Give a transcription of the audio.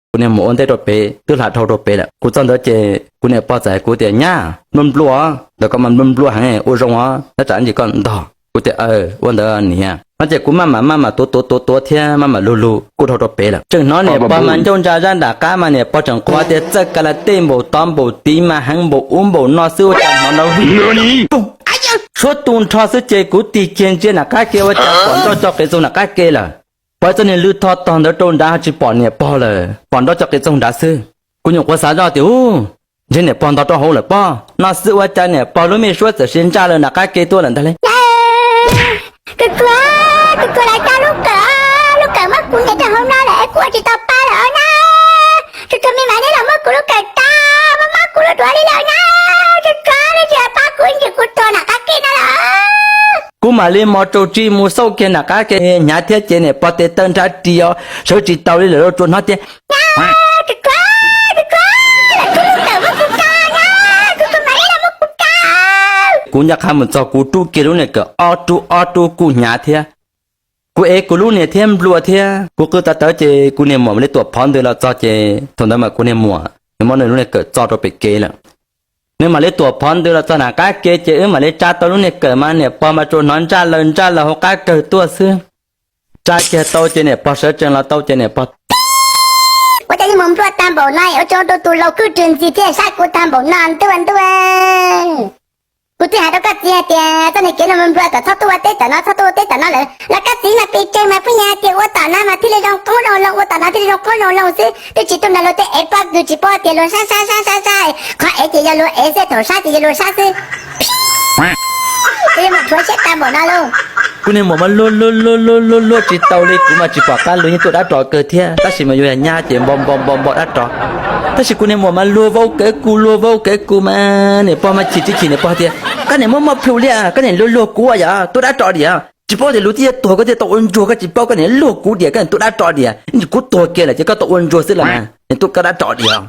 Kuv niag muam ua ntej rau pem twb hla dhau rau pem lawm. Kuv txog ntawd ces kuv niam pog txawm hais kuv tias, Nyab, nplua nplua os, ntawm koj mas nplua nplua heev, ua zoo os, tab tsam ntsis koj ntog. Kuv tias, Aws, ua ntawd niam. No ces kuv maj mam maj mam tuav tuav tuav tuav thiab maj mam lug lug kuj dhau rau pem lawm. Tseem hnov niam pog mas ncauj ntsa zaj nram qab mas niam pog tseem qhuav tias, Txawj ka la tej npaum tod npaum tid mas heev npaum ub npaum no xwb, ua cas hnov nrov vij poog, suab tu nrho xwb ces kuv tig kiag ntsia nram qab ke ua cas pom nroj co qiv txoog nram qab ke lawm. Pom ib txoj niag lw tho tog ntawd rau nrad ho tsis pom niam pog lawm, pom nroj co qiv txoog nrad xwb. Kuv nyuam qhuav xav zoj tias, Ub, ntshe niam pog ntog rau hauv lawm pob. No xwb ua cas niam pog lub me suab txawm sib ntsaj lawm nram qab ke tuaj lawm ntag lauj. Kawg kawg, kawg kawg, lawv cab lub kawm, lub kawm muab kuv ntes rau hauv no lawm, kuv ua tsis tau pa lawm na. Kawg kawg, me mas neb los muab kuv lub kawm cab, muab mob kuv lub duav li lawm na. Kawg kawg, nej tsis pab kuv, ntsis kuv tuag nram qab ke no lawm. Kuv mam li mos tsaus tsib mus xauj kiag nram qab ke hnyav thiab ces niam pog tes taw nrhab ris os, sawv tsis tau li lawm, tsuas hnov tias, Kawg kawg, lawv cab lub kawm muab kuv cab, kawg kawg, mam li los muab kuv cab. Kuv ncaj qha mus txog kuv rub kiag lub niag kawm ob rub ob rub kuj hnyav thiab. Kuv ev kuv lub niag thiab nplua thiab kuv qw tawv tawv ces kuv niag muam mam li tuam phov ntws los txog ces thaum ntawd mas kuv niag muam nws muab nws lub niag kawm txo rau pem kev lawm. Nws mam li tuam phov ntws los txog nram qab ke ces wb mam li tsa tau lub niag kawm mas niam pog mas tsuas hnov ntsaj laws ntsaj laws hauv qab kawg tuaj xwb. Tsa kiag tau ces niam pog sawv tsees los tau ces niam pog, Ua cas yuav mus nplua tag npaum no, ua cas ua rau tus laus kwj rwg ntxim thiaj saib kuv tag npaum no ntuj ntuj. Kuv twb hais rau koj txiv hais tias txoj niag kev no nplua kom txhob tuaj ua teb tom no, txhob tuaj ua teb tom no lawm los koj txiv mas pes tsawg mas pheej hais tias ua tom no mas thiaj li zoo qoob zoo loo, ua tom no thiaj li zoo qoob zoo loo xwb, twb tsis tuaj nrog luag tej ev pob kws tsis paub tias luag sab sab sab sab sab, qhov ev ces yog luag ev xwb, thaum sab ces yog luag sab xwb. Twb yuav mus rhuav siab tag npaum no lauj. Kuv niag muam mas luag luag luag luag luag luag tsis tau li, kuv mas tsis pom qab luag yeej tuaj dab ros kawg thiab, tab sis mas yuav yog nyab ces npo npo npo npo dab ros. Tab sis kuv niag muam mas luag vau kawv kuv, luag vau kawv kuv mas niam pog mas chim tsis chim, niam pog tias, Koj niam muaj muaj plhu li, koj niam luag luag kuv yom, tuaj dab ros diam. Tsis paub tias luag twb yuav tuag koj thiaj tau ua ntsuag, koj tsis paub, koj niam luag kuv diam, koj niam tuaj dab ros diam, kuv tuag kiag lawm ces koj tau ua ntsuag xwb los mas niam tuaj koj dab ros diam.